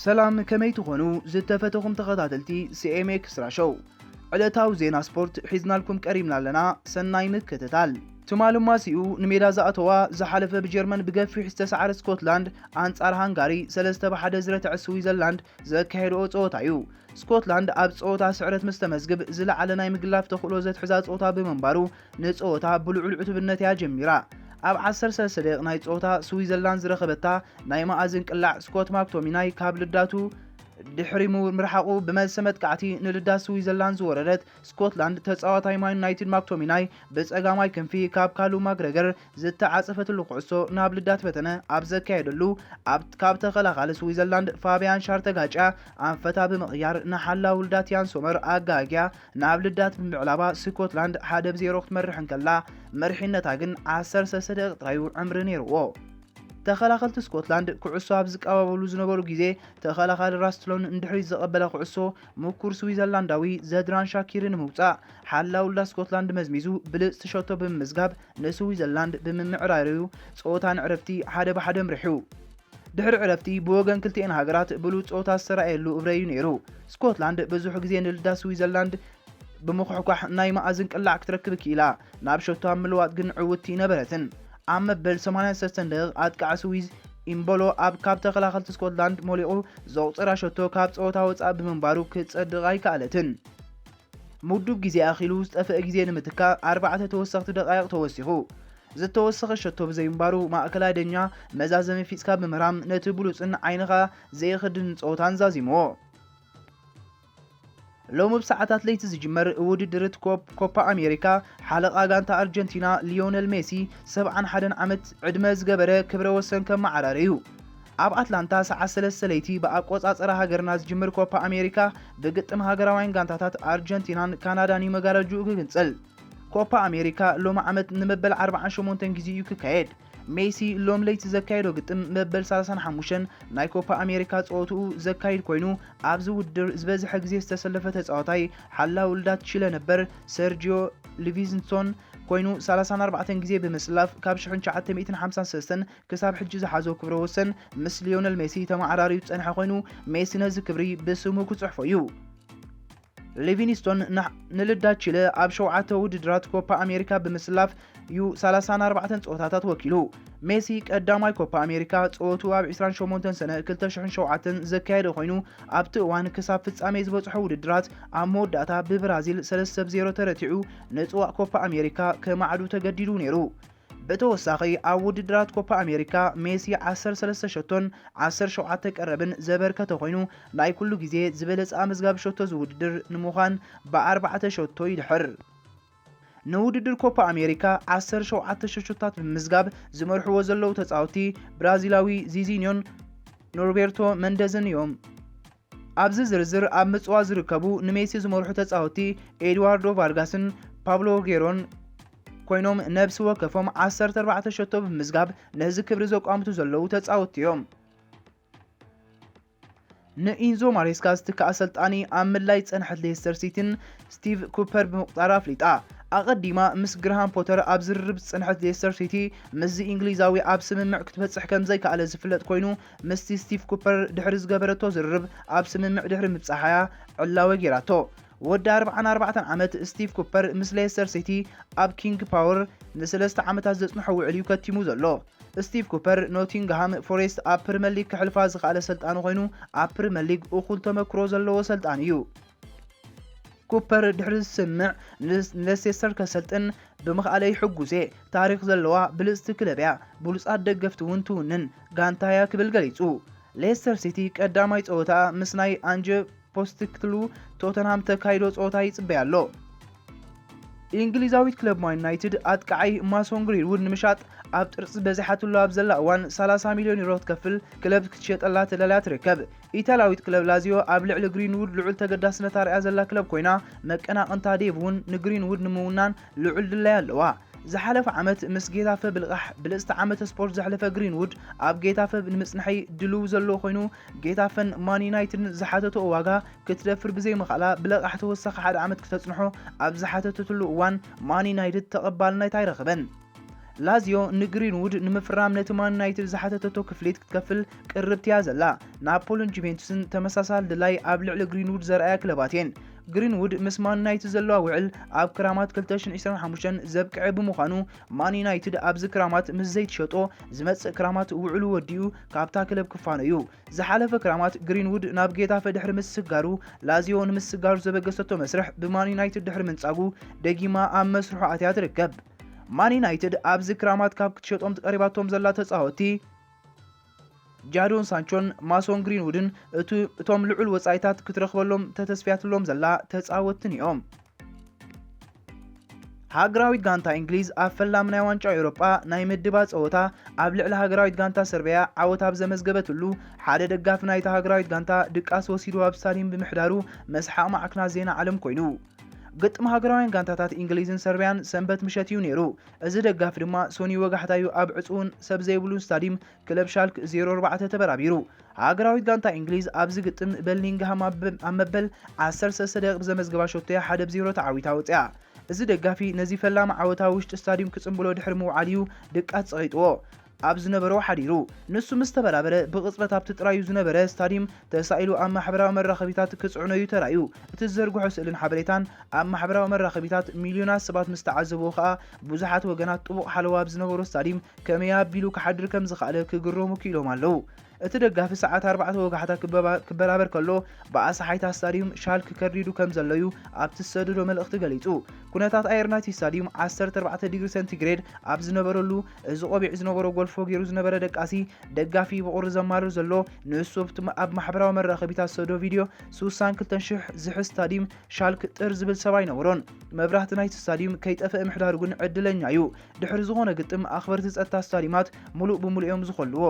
ሰላም፣ ከመይ ትኾኑ ዝተፈተኹም ተኸታተልቲ ሲ ኤም ኤክስትራ ሾው? ዕለታዊ ዜና ስፖርት ሒዝናልኩም ቀሪብና ኣለና። ሰናይ ምክትታል። ትማሊ ማሲኡ ንሜዳ ዝኣተዋ፣ ዝሓለፈ ብጀርመን ብገፊሕ ዝተሰዓረ ስኮትላንድ ኣንጻር ሃንጋሪ ሰለስተ ብ ሓደ ዝረትዐ ስዊዘርላንድ ዘካየድኦ ጸወታ እዩ። ስኮትላንድ ኣብ ጸወታ ስዕረት ምስ ተመዝግብ ዝለዓለ ናይ ምግላፍ ተኽእሎ ዘትሕዛ ጸወታ ብምንባሩ ንጸወታ ብልዑል ዕቱብነት እያ ጀሚራ። ኣብ ዓሰርተ ሰለስተ ደቂቕ ናይ ጸወታ ስዊዘርላንድ ዝረኸበታ ናይ መኣዝን ቅላዕ ስኮት ማክቶሚናይ ካብ ልዳቱ ድሕሪ ምርሓቑ ብመልሰ መጥቃዕቲ ንልዳት ስዊዘርላንድ ዝወረደት ስኮትላንድ ተጻዋታይ ማን ዩናይትድ ማክቶሚናይ ብጸጋማይ ክንፊ ካብ ካሉ ማግረገር ዝተዓጸፈትሉ ኩዕሶ ናብ ልዳት ፈተነ ኣብ ዘካየደሉ ኣብ ካብ ተኸላኻሊ ስዊዘርላንድ ፋቢያን ሻር ተጋጭያ ኣንፈታ ብምቕያር ንሓላው ልዳት ያን ሶመር ኣጋግያ ናብ ልዳት ብምዕላባ ስኮትላንድ ሓደ ብ ዜሮ ክትመርሕ እንከላ መርሒነታ ግን ዓሰርተ ሰለስተ ደቂቕ ጥራዩ ዕምሪ ነይርዎ። ተኸላኸልቲ ስኮትላንድ ኩዕሶ ኣብ ዝቀባበሉ ዝነበሩ ግዜ ተኸላኻሊ ራስትሎን ንድሕሪት ዘቐበላ ኩዕሶ ምኩር ስዊዘርላንዳዊ ዘድራን ሻኪሪ ንምውጻእ ሓላው ልዳት ስኮትላንድ መዝሚዙ ብልጽቲ ሸቶ ብምምዝጋብ ንስዊዘርላንድ ብምምዕራርዩ ጸወታ ንዕረፍቲ ሓደ ብ ሓደ ኣምሪሑ። ድሕሪ ዕረፍቲ ብወገን ክልቲኤን ሃገራት ብሉጽ ጸወታ ዝተራእየሉ እብረ እዩ ነይሩ። ስኮትላንድ ብዙሕ ግዜ ንልዳት ስዊዘርላንድ ብምኹሕኳሕ ናይ መኣዝን ቅላዕ ክትረክብ ክኢላ፣ ናብ ሸቶ ኣብ ምልዋጥ ግን ዕውትቲ ነበረትን። ኣብ መበል ሰማንያን ሰለስተን ደቂቕ ኣጥቃዒ ስዊዝ ኢምቦሎ ኣብ ካብ ተኸላኸልቲ ስኮትላንድ ሞሊቑ ዘቑጸራ ሸቶ ካብ ጸወታ ወጻኢ ብምንባሩ ክትጸድቕ ኣይከኣለትን። ምዱብ ግዜ ኣኺሉ ዝጠፍአ ግዜ ንምትካእ ኣርባዕተ ተወሰኽቲ ደቃይቕ ተወሲኹ። ዝተወሰኸ ሸቶ ብዘይምንባሩ ማእከላይ ደኛ መዛዘሚ ፊጽካ ብምራም ነቲ ብሉጽን ዓይንኻ ዘይኽድን ጸወታን ዛዚምዎ። ሎሚ ብሰዓታት ለይቲ ዝጅመር ውድድር ኮፕ ኮፓ ኣሜሪካ ሓለቓ ጋንታ ኣርጀንቲና ሊዮነል ሜሲ ሰብዓን ሓደን ዓመት ዕድመ ዝገበረ ክብረ ወሰን ከመዓራሪ እዩ። ኣብ ኣትላንታ ሰዓት ሰለስተ ለይቲ ብኣቆጻጽራ ሃገርና ዝጅምር ኮፓ ኣሜሪካ ብግጥም ሃገራውያን ጋንታታት ኣርጀንቲናን ካናዳን እዩ መጋረጅኡ ክግንጽል። ኮፓ ኣሜሪካ ሎሚ ዓመት ንመበል ኣርባዓን ሸሞንተን ግዜ እዩ ክካየድ። ሜሲ ሎም ለይቲ ዘካየዶ ግጥም መበል ሰላሳን ሓሙሽተን ናይ ኮፓ ኣሜሪካ ጸወትኡ ዘካይድ ኮይኑ ኣብዚ ውድድር ዝበዝሐ ግዜ ዝተሰለፈ ተጻዋታይ ሓላው ልዳት ቺለ ነበር ሰርጂዮ ሊቪንግስቶን ኮይኑ ሰላሳን ኣርባዕተን ግዜ ብምስላፍ ካብ ሽሕን ትሽዓተ ሚእትን ሓምሳን ሰለስተን ክሳብ ሕጂ ዝሓዞ ክብረ ወሰን ምስ ሊዮነል ሜሲ ተመዓራርዩ ዝጸንሐ ኮይኑ ሜሲ ነዚ ክብሪ ብስሙ ክጽሕፎ እዩ። ሊቪንግስቶን ንልዳት ቺለ ኣብ ሸውዓተ ውድድራት ኮፓ ኣሜሪካ ብምስላፍ እዩ ሰላሳን ኣርባዕተን ጸወታታት ወኪሉ። ሜሲ ቀዳማይ ኮፓ ኣሜሪካ ጸወቱ ኣብ ዕስራን ሸሞንተን ሰነ ክልተ ሽሕን ሸውዓተን ዘካየደ ኮይኑ ኣብቲ እዋን ክሳብ ፍጻሜ ዝበጽሖ ውድድራት ኣብ መወዳእታ ብብራዚል ሰለስተ ብ ዜሮ ተረቲዑ ንጽዋእ ኮፓ ኣሜሪካ ከማዕዱ ተገዲዱ ነይሩ። ብተወሳኺ ኣብ ውድድራት ኮፓ ኣሜሪካ ሜሲ ዓሰርተ ሰለስተ ሸቶን ዓሰርተ ሸውዓተ ቀረብን ዘበርከተ ኮይኑ ናይ ኩሉ ግዜ ዝበለጸ ኣመዝጋቢ ሸቶ ዝውድድር ንምዃን ብኣርባዕተ ሸቶ ይድሕር። ንውድድር ኮፓ ኣሜሪካ ዓሰርተ ሸውዓተ ሸቶታት ብምምዝጋብ ዝመርሕዎ ዘለዉ ተጻወቲ ብራዚላዊ ዚዚኒዮን ኖርቤርቶ መንደዝን እዮም። ኣብዚ ዝርዝር ኣብ ምጽዋ ዝርከቡ ንሜሲ ዝመርሑ ተጻወቲ ኤድዋርዶ ቫርጋስን ፓብሎ ጌሮን ኮይኖም ነብሲ ወከፎም ዓሰርተ ኣርባዕተ ሸቶ ብምምዝጋብ ነዚ ክብሪ ዘቋምቱ ዘለዉ ተጻወቲ እዮም። ንኢንዞ ማሬስካ ዝትክእ ኣሰልጣኒ ኣብ ምድላይ ዝጸንሐት ሌስተር ሲቲን ስቲቭ ኩፐር ብምቑጻር ኣፍሊጣ። ኣቐዲማ ምስ ግርሃም ፖተር ኣብ ዝርርብ ዝጸንሐት ሌስተር ሲቲ ምስዚ እንግሊዛዊ ኣብ ስምምዕ ክትበጽሕ ከም ዘይከኣለ ዝፍለጥ ኮይኑ ምስቲ ስቲቭ ኩፐር ድሕሪ ዝገበረቶ ዝርርብ ኣብ ስምምዕ ድሕሪ ምብጻሓያ ዕላወ ጌራቶ። ወዲ ኣርባዓን ኣርባዕተን ዓመት ስቲቭ ኩፐር ምስ ሌስተር ሲቲ ኣብ ኪንግ ፓወር ንሰለስተ ዓመታት ዘጽንሖ ውዕል እዩ ከቲሙ ዘሎ። ስቲቭ ኩፐር ኖቲንግሃም ፎሬስት ኣብ ፕሪመር ሊግ ክሕልፋ ዝኸኣለ ሰልጣኒ ኮይኑ ኣብ ፕሪመር ሊግ እኹል ተመክሮ ዘለዎ ሰልጣኒ እዩ። ኩፐር ድሕሪ ዝስምዕ ንሌሴስተር ከሰልጥን ብምኽኣለይ ሕጉስ እየ። ታሪኽ ዘለዋ ብልጽቲ ክለብ እያ። ብሉጻት ደገፍቲ እውን ትውንን ጋንታ እያ ክብል ገሊጹ። ሌስተር ሲቲ ቀዳማይ ጸወታ ምስ ናይ ኣንጀ ፖስቲክትሉ ቶተንሃም ተካይዶ ጸወታ ይጽበያ ኣሎ። እንግሊዛዊት ክለብ ማን ዩናይትድ ኣጥቃዓይ ማሶን ግሪንውድ ንምሻጥ ኣብ ጥርፂ በዚሓትሉ ኣብ ዘላ እዋን ሰላሳ ሚልዮን ዩሮ ትከፍል ክለብ ክትሸጠላ ተዳልያ ትርከብ። ኢታልያዊት ክለብ ላዚዮ ኣብ ልዕሊ ግሪንውድ ልዑል ተገዳስነት ኣርያ ዘላ ክለብ ኮይና መቀናቕንታ ዴቭ እውን ንግሪንውድ ንምውናን ልዑል ድላይ ኣለዋ። ዝሓለፈ ዓመት ምስ ጌታፈ ብልቓሕ ብልፅቲ ዓመተ ስፖርት ዘሕለፈ ግሪንውድ ኣብ ጌታፈ ንምፅንሐይ ድልው ዘሎ ኮይኑ ጌታፈን ማን ዩናይትድን ዝሓተትኦ ዋጋ ክትደፍር ብዘይምኽኣላ ብለቓሕ ተወሳኺ ሓደ ዓመት ክተፅንሖ ኣብ ዝሓተተትሉ እዋን ማን ዩናይትድ ተቐባልነት ኣይረኸበን። ላዚዮ ንግሪንውድ ንምፍራም ነቲ ማን ዩናይትድ ዝሓተተቶ ክፍሊት ክትከፍል ቅርብቲ እያ ዘላ። ናፖልን ጁቬንቱስን ተመሳሳሊ ድላይ ኣብ ልዕሊ ግሪንውድ ዘርኣያ ክለባት እየን። ግሪንውድ ምስ ማን ዩናይትድ ዘለዋ ውዕል ኣብ ክራማት ክልተ ሽሕን ዕስራን ሓሙሽተን ዘብቅዐ ብምዃኑ፣ ማን ዩናይትድ ኣብዚ ክራማት ምስ ዘይትሸጦ፣ ዝመጽእ ክራማት ውዕሉ ወዲኡ ካብታ ክለብ ክፋኖ እዩ። ዝሓለፈ ክራማት ግሪንውድ ናብ ጌታፈ ድሕሪ ምስግጋሩ፣ ላዚዮ ንምስግጋሩ ዘበገሰቶ መስርሕ ብማን ዩናይትድ ድሕሪ ምንጻጉ፣ ደጊማ ኣብ መስርሑ ኣትያ ትርከብ። ማን ዩናይትድ ኣብዚ ክራማት ካብ ክትሸጦም ቀሪባቶም ዘላ ተጻወትቲ ጃዶን ሳንቾን ማሶን ግሪንውድን እቱ-፣ እቶም ልዑል ወጻኢታት ክትረኽበሎም ተተስፍያትሎም ዘላ ተጻወትትን እዮም። ሃገራዊት ጋንታ እንግሊዝ ኣብ ፈላሚ ናይ ዋንጫ ኤውሮጳ ናይ ምድባ ጸወታ ኣብ ልዕሊ ሃገራዊት ጋንታ ሰርቢያ ዓወት ኣብ ዘመዝገበትሉ፣ ሓደ ደጋፊ ናይታ ሃገራዊት ጋንታ ድቃስ ወሲዱ ኣብ ስታዲየም ብምሕዳሩ መስሓቕ ማዕክናት ዜና ዓለም ኮይኑ። ግጥም ሃገራውያን ጋንታታት እንግሊዝን ሰርቢያን ሰንበት ምሸት እዩ ነይሩ። እዚ ደጋፊ ድማ ሶኒ ወጋሕታ እዩ ኣብ ዕጹውን ሰብ ዘይብሉን ስታዲየም ክለብ ሻልክ ዜሮ ኣርባዕተ ተበራቢሩ። ሃገራዊት ጋንታ እንግሊዝ ኣብዚ ግጥም በርሊንግሃም ኣብ፣ ኣብ መበል ዓሰርተ ሰለስተ ደቂቕ ብዘመዝገባ ሸቶ እያ ሓደ ብ ዜሮ ተዓዊታ ወፂኣ። እዚ ደጋፊ ነዚ ፈላሚ ዓወታ ውሽጢ ስታዲየም ክጽንብሎ ድሕሪ ምውዓል እዩ ድቃስ ጸቒጥዎ ኣብ ዝነበሮ ሓዲሩ። ንሱ ምስ ተበራበረ ብቕጽበት ኣብቲ ጥራዩ ዝነበረ ስታዲየም ተሳኢሉ ኣብ ማሕበራዊ መራኸቢታት ክጽዕኖ እዩ ተራእዩ። እቲ ዝዘርግሖ ስእልን ሓበሬታን ኣብ ማሕበራዊ መራኸቢታት ሚልዮናት ሰባት ምስ ተዓዘብዎ ከኣ ብዙሓት ወገናት ጥቡቕ ሓለዋ ኣብ ዝነበሮ ስታዲየም ከመይ ኣቢሉ ክሓድር ከም ዝኸኣለ ክግረሙ ክኢሎም ኣለዉ። እቲ ደጋፊ ሰዓት ኣርባዕተ ወጋሕታ ክበባ-፣ ክበራበር ከሎ፣ ብኣሰሓይታ ስታዲየም ሻልክ ከርዲዱ ከም ዘሎ እዩ ኣብቲ ዝሰደዶ መልእኽቲ ገሊጹ። ኩነታት ኣየር ናይቲ ስታዲየም ዓሰርተ ኣርባዕተ ዲግሪ ሴንቲግሬድ ኣብ ዝነበረሉ፣ እዚ ቆቢዕ ዝነበሮ ጎልፎ ገይሩ ዝነበረ ደቃሲ ደጋፊ ብቑሪ ዘማርር ዘሎ፣ ንሱ ኣብቲ ማ-፣ ኣብ ማሕበራዊ መራኸቢታት ዝሰዶ ቪድዮ፣ ስሳን ክልተን ሽሕ ዝሕዝ ስታዲየም ሻልክ ጥር ዝብል ሰብ ኣይነበሮን። መብራህቲ ናይቲ ስታዲየም ከይጠፍአ ምሕዳሩ ግን ዕድለኛ እዩ። ድሕሪ ዝኾነ ግጥም፣ ኣኽበርቲ ጸጥታ ስታዲየማት ምሉእ ብምሉእ እዮም ዝኾልዎ።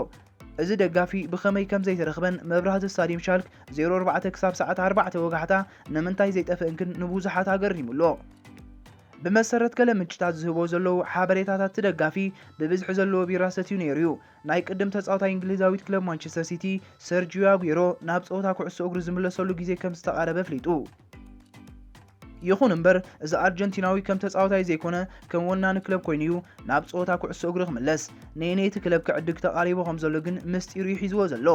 እዚ ደጋፊ ብኸመይ ከም ዘይተረኽበን መብራህቲ ስታዲየም ሻልክ ዜሮ ኣርባዕተ ክሳብ ሰዓት ኣርባዕተ ወጋሕታ ንምንታይ ዘይጠፍእን ግን ንብዙሓት ኣገሪሙ ኣሎ። ብመሰረት ገለ ምንጭታት ዝህቦ ዘለዉ ሓበሬታታት፣ እቲ ደጋፊ ብብዝሒ ዘለዎ ቢራ ሰትዩ ነይሩ እዩ። ናይ ቅድም ተጻዋታይ እንግሊዛዊት ክለብ ማንቸስተር ሲቲ ሰርጂዮ ኣጉዌሮ ናብ ጸወታ ኩዕሶ እግሪ ዝምለሰሉ ግዜ ከም ዝተቓረበ ኣፍሊጡ። ይኹን እምበር፣ እዚ ኣርጀንቲናዊ ከም ተጻዋታይ ዘይኮነ፣ ከም ወናኒ ክለብ ኮይኑ እዩ ናብ ጸወታ ኩዕሶ እግሪ ክምለስ። ነየነይቲ ክለብ ክዕድግ ተቓሪቡ ከም ዘሎ ግን ምስጢር እዩ ሒዝዎ ዘሎ።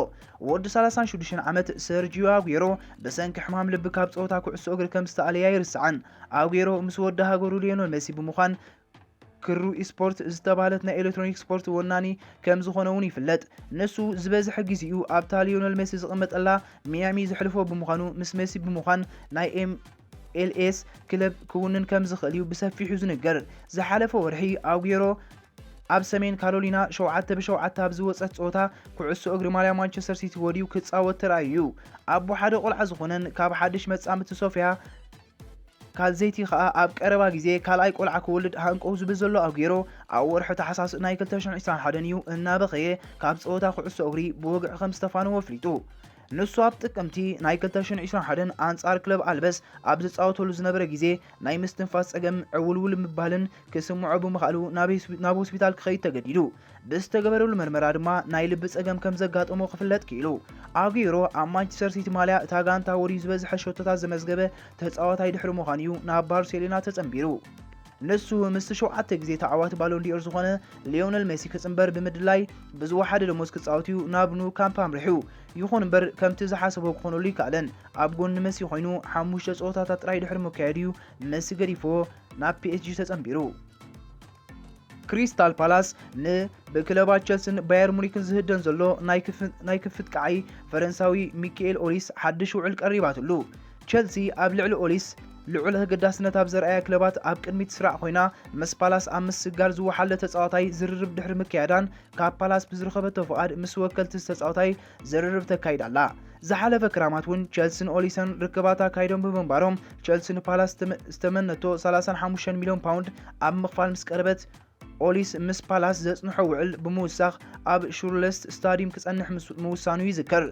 ወዲ ሰላሳን ሽዱሽተን ዓመት ሰርጂዮ ኣጉዌሮ ብሰንኪ ሕማም ልቢ ካብ ጸወታ ኩዕሶ እግሪ ከም ዝተኣለየ ኣይርስዓን። ኣጉዌሮ ምስ ወዲ ሃገሩ ሊዮነል ሜሲ ብምዃን ክሩ ኢስፖርት ዝተባህለት ናይ ኤሌክትሮኒክ ስፖርት ወናኒ ከም ዝኾነ እውን ይፍለጥ። ንሱ ዝበዝሐ ግዜኡ ኣብታ ሊዮነል ሜሲ ዝቕመጠላ ሚያሚ ዘሕልፎ ብምዃኑ፣ ምስ ሜሲ ብምዃን ናይ ኤም ኤል ኤስ ክለብ ክውንን ከም ዝኽእል እዩ ብሰፊሑ ዝንገር። ዝሓለፈ ወርሒ ኣጉዌሮ ኣብ ሰሜን ካሮሊና ሸውዓተ ብሸውዓተ ኣብ ዝወጸት ጸወታ ኩዕሶ እግሪ ማልያ ማንቸስተር ሲቲ ወድዩ ክጻወት ተራእዩ እዩ። ኣቦ ሓደ ቆልዓ ዝኾነን ካብ ሓድሽ መጻምድቲ ሶፊያ ካልዜቲ ከኣ ኣብ ቀረባ ግዜ ካልኣይ ቆልዓ ክወልድ ሃንቀው ዝብል ዘሎ ኣጉዌሮ፣ ኣብ ወርሒ ታሕሳስ ናይ ክልተ ሽሕን ዕስራን ሓደን እዩ እናበኸየ ካብ ጸወታ ኩዕሶ እግሪ ብወግዒ ከም ዝተፋነወ ኣፍሊጡ። ንሱ ኣብ ጥቅምቲ ናይ ክልተ ሽሕን ዕስራን ሓደን ኣንጻር ክለብ ኣልበስ ኣብ ዝጻወተሉ ዝነበረ ግዜ ናይ ምስትንፋስ ጸገም ዕውልውል ምባልን ክስምዖ ብምኽኣሉ ናብ ሆስፒ-፣ ናብ ሆስፒታል ክኸይድ ተገዲዱ። ብዝተገበረሉ መርመራ ድማ ናይ ልቢ ጸገም ከም ዘጋጠሞ ክፍለጥ ክኢሉ። ኣጉዌሮ ኣብ ማንቸስተር ሲቲ ማልያ እታ ጋንታ ወርዩ ዝበዝሐ ሸቶታት ዘመዝገበ ተጻዋታይ ድሕሪ ምዃኑ እዩ ናብ ባርሴሎና ተጸንቢሩ። ንሱ ምስቲ ሸውዓተ ግዜ ተዓዋቲ ባሎን ዲኦር ዝኾነ ሊዮነል ሜሲ ክጽንበር ብምድላይ ብዝወሓደ ደሞዝ ክጻወት እዩ ናብ ኑ ካምፕ ኣምሪሑ። ይኹን እምበር ከምቲ ዝሓሰቦ ክኾነሉ ኣይከኣለን። ኣብ ጎኒ ሜሲ ኮይኑ ሓሙሽተ ጸወታታት ጥራይ ድሕሪ ምክያዱ እዩ ሜሲ ገዲፍዎ ናብ ፒ ኤስ ጂ ተጸንቢሩ። ክሪስታል ፓላስ ን ብክለባት ቸልሲን ባየር ሙኒክን ዝህደን ዘሎ ናይ ክፍ-፣ ናይ ክፍት ቃዓይ ፈረንሳዊ ሚካኤል ኦሊስ ሓድሽ ውዕል ቀሪባትሉ። ቸልሲ ኣብ ልዕሊ ኦሊስ ልዑል ኣገዳስነት ኣብ ዘርኣያ ክለባት ኣብ ቅድሚት ስራዕ ኮይና፣ ምስ ፓላስ ኣብ ምስግጋር ዝወሓለ ተጻዋታይ ዝርርብ ድሕሪ ምክያዳን ካብ ፓላስ ብዝረኸበቶ ፍቓድ ምስ ወከልቲ ተጻዋታይ ዝርርብ ተካይዳ ኣላ። ዝሓለፈ ክራማት እውን ቸልሲን ኦሊስን ርክባት ኣካይዶም ብምንባሮም፣ ቸልሲ ንፓላስ ዝተመ-፣ ዝተመነቶ ሰላሳን ሓሙሽተን ሚልዮን ፓውንድ ኣብ ምኽፋል ምስ ቀረበት፣ ኦሊስ ምስ ፓላስ ዘጽንሖ ውዕል ብምውሳኽ ኣብ ሹርለስት ስታዲየም ክጸንሕ ምስ-፣ ምውሳኑ ይዝከር።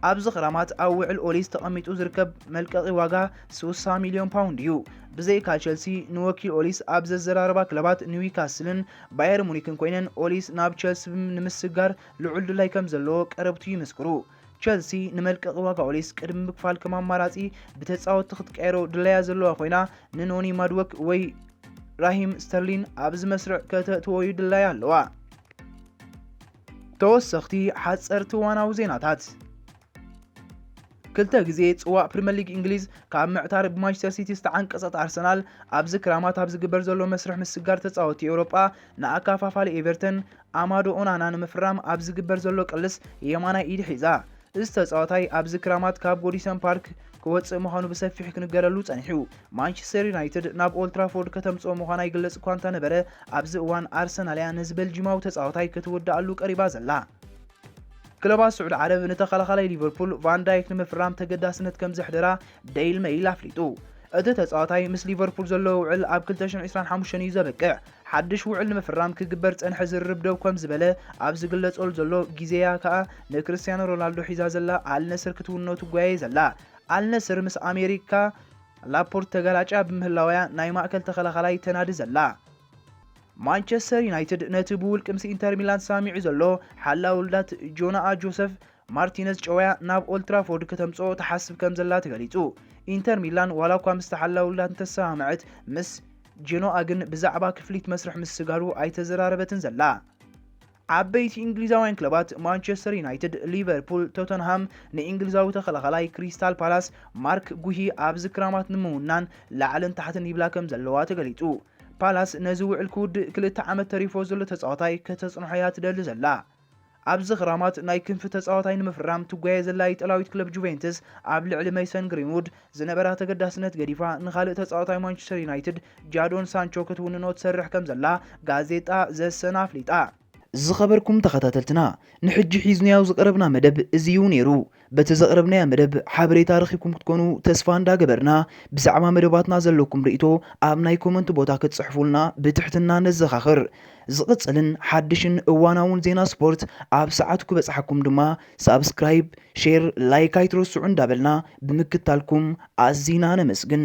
ኣብዚ ክራማት ኣብ ውዕል ኦሊስ ተቐሚጡ ዝርከብ መልቀቒ ዋጋ ስሳ ሚልዮን ፓውንድ እዩ። ብዘይካ ቸልሲ፣ ንወኪል ኦሊስ ኣብ ዘዘራረባ ክለባት ኒውካስልን ባየር ሙኒክን ኮይነን ኦሊስ ናብ ቸልሲ ብምስጋር ልዑል ድላይ ከም ዘለዎ ቀረብቱ ይምስክሩ። ቸልሲ ንመልቀቒ ዋጋ ኦሊስ ቅድሚ ምክፋል ከም ኣማራጺ ብተጻወትቲ ክትቀየሮ ድላያ ዘለዋ ኮይና፣ ንኖኒ ማድወክ ወይ ራሂም ስተርሊን ኣብዚ መስርዕ ከተእትዎ ይድላይ ኣለዋ። ተወሰኽቲ ሓፀርቲ እዋናዊ ዜናታት። ክልተ ግዜ ፅዋእ ፕሪምየር ሊግ እንግሊዝ ካብ ምዕታር ብማንቸስተር ሲቲ ዝተዓንቀፀት ኣርሰናል፣ ኣብዚ ክራማት ኣብ ዝግበር ዘሎ መስርሕ ምስጋር ተፃወቲ ኤውሮጳ ንኣካፋፋሊ ኤቨርተን ኣማዶ ኦናና ንምፍራም ኣብ ዝግበር ዘሎ ቅልስ የማናይ ኢድ ሒዛ። እዚ ተፃዋታይ ኣብዚ ክራማት ካብ ጎዲሰን ፓርክ ክወፅእ ምዃኑ ብሰፊሕ ክንገረሉ ፀኒሑ። ማንቸስተር ዩናይትድ ናብ ኦልትራፎርድ ከተምፅኦ ምዃና ይግለፅ እኳ እንተነበረ፣ ኣብዚ እዋን ኣርሰናል እያ ነዚ በልጂማዊ ተፃዋታይ ክትውድኣሉ ቀሪባ ዘላ። ክለባት ስዑዲ ዓረብ ንተኸላኻላይ ሊቨርፑል ቫን ዳይክ ንምፍራም ተገዳስነት ከም ዘሕደራ ዴይል ሜይል ኣፍሊጡ። እቲ ተጻዋታይ ምስ ሊቨርፑል ዘለዎ ውዕል ኣብ ክልተ ሽሕን ዕስራን ሓሙሽተን እዩ ዘበቅዕ። ሓድሽ ውዕል ንምፍራም ክግበር ጸንሐ ዝርርብ ደው ከም ዝበለ ኣብ ዝግለጸሉ ዘሎ ግዜያ ከኣ ንክርስቲያኖ ሮናልዶ ሒዛ ዘላ ኣልነስር ክትውኖ ትጓየ ዘላ። ኣልነስር ምስ ኣሜሪካ ላፖርት ተጋላጫ ብምህላውያ ናይ ማእከል ተኸላኻላይ ተናዲ ዘላ። ማንቸስተር ዩናይትድ ነቲ ብውልቂ ምስ ኢንተር ሚላን ተሰማሚዑ ዘሎ ሓላው ውልዳት ጆናኣ ጆሰፍ ማርቲነዝ ጨውያ ናብ ኦልትራፎርድ ከተምጽኦ ትሓስብ ከም ዘላ ተገሊጹ። ኢንተር ሚላን ዋላ እኳ ምስ ተሓላው ውልዳት እንተሰማምዐት፣ ምስ ጀኖኣ ግን ብዛዕባ ክፍሊት መስርሕ ምስጋሩ ኣይተዘራረበትን ዘላ። ዓበይቲ እንግሊዛውያን ክለባት ማንቸስተር ዩናይትድ፣ ሊቨርፑል፣ ቶተንሃም ንእንግሊዛዊ ተኸላኻላይ ክሪስታል ፓላስ ማርክ ጉሂ ኣብዚ ክራማት ንምውናን ላዕልን ታሕትን ይብላ ከም ዘለዋ ተገሊጹ። ፓላስ ነዚ ውዕል ክውድእ ክልተ ዓመት ተሪፎ ዘሎ ተጻዋታይ ከተጽንሖ እያ ትደሊ ዘላ። ኣብዚ ክራማት ናይ ክንፊ ተጻዋታይ ንምፍራም ትጓየ ዘላ ኢጣልያዊት ክለብ ጁቬንትስ፣ ኣብ ልዕሊ ሜሰን ግሪንውድ ዝነበራ ተገዳስነት ገዲፋ ንኻልእ ተጻዋታይ ማንቸስተር ዩናይትድ ጃዶን ሳንቾ ክትውንኖ ትሰርሕ ከም ዘላ ጋዜጣ ዘ ሰን ኣፍሊጣ። ዝኸበርኩም ተኸታተልትና፣ ንሕጂ ሒዝናዮ ዝቐረብና መደብ እዚ እዩ ነይሩ። በቲ ዘቕረብናዮ መደብ ሓበሬታ ረኺብኩም ክትኮኑ ተስፋ እንዳገበርና፣ ብዛዕባ መደባትና ዘለኩም ርእይቶ ኣብ ናይ ኮመንት ቦታ ክትጽሕፉልና ብትሕትና ነዘኻኽር። ዝቕጽልን ሓድሽን እዋናውን ዜና ስፖርት ኣብ ሰዓቱ ክበጽሓኩም ድማ ሳብስክራይብ፣ ሼር፣ ላይክ ኣይትረስዑ እንዳበልና ብምክታልኩም ኣዚና ነመስግን።